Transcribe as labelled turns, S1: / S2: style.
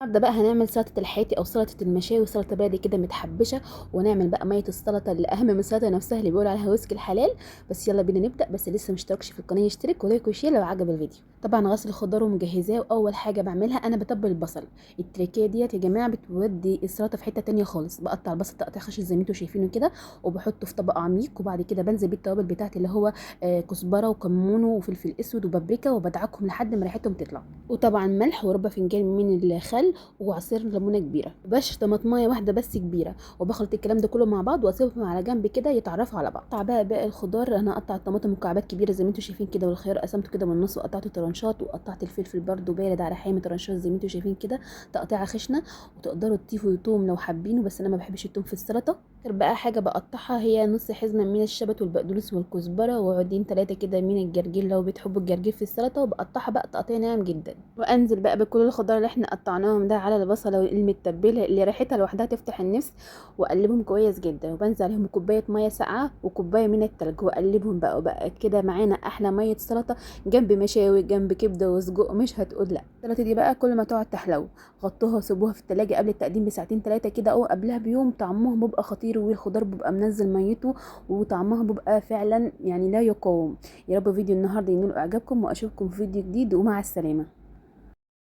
S1: النهارده بقى هنعمل سلطة الحياتي او سلطة المشاوي، سلطة بلدي كده متحبشه، ونعمل بقى مية السلطة اللي اهم من السلطة نفسها اللي بيقولوا عليها ويسك الحلال. بس يلا بينا نبدا. بس لسه مشتركش في القناة يشترك و like و share لو عجب الفيديو. طبعا غسل الخضار ومجهزاه، واول حاجة بعملها انا بتبل البصل. التركية ديت يا جماعة بتودي السلطة في حتة تانية خالص. بقطع البصل تقطيع خشن زي ما انتم شايفينه كده، وبحطه في طبق عميق، وبعد كده بنزل بالتوابل بتاعتي اللي هو كزبره وكمون وفلفل اسود وبابريكا، وبدعكهم لحد ما ريحتهم تطلع، وطبعا ملح وربع فنجان من الخل وعصير ليمونه كبيرة، بشر طماطمايه واحدة بس كبيرة، وبخلط الكلام ده كله مع بعض واسيبهم على جنب كده يتعرفوا على بعض. قطع بقى باقي الخضار، انا قطعت الطماطم مكعبات كبيرة زي ما انتم شايفين كده، والخيار قسمته كده من النص وقطعته ترانشات، وقطعت الفلفل برده بارد على حامي ترانشات زي ما انتم شايفين كده، تقطيعه خشنه. وتقدروا تضيفوا توم لو حابينه، بس انا ما بحبش التوم في السلطة. اخر بقى حاجة بقطعها هي نص حزمه من الشبت والبقدونس والكزبره، وعودين 3 كده من الجرجير لو بتحبوا الجرجير في السلطة، وبقطعها بقى تقطيع ناعم جدا. وانزل بقى بكل الخضار اللي احنا قطعناهم ده على البصله المتبله اللي ريحتها لوحدها تفتح النفس، واقلبهم كويس جدا. وبنزل عليهم كوباية مية ساقعه وكوبايه من التلج، واقلبهم بقى. وبقى كده معانا احلى مية سلطة جنب مشاوي جنب كبده وسجق، مش هتقول لا. السلطة دي بقى كل ما تقعد تحلو، غطوها وسيبوها في التلاجة قبل التقديم بساعتين 3 كده او قبلها بيوم. طعمها بيبقى خطير، والخضار بيبقى منزل ميته، وطعمها بيبقى فعلا يعني لا يقاوم. يا رب فيديو النهارده ينال اعجابكم، واشوفكم في فيديو جديد، ومع السلامة.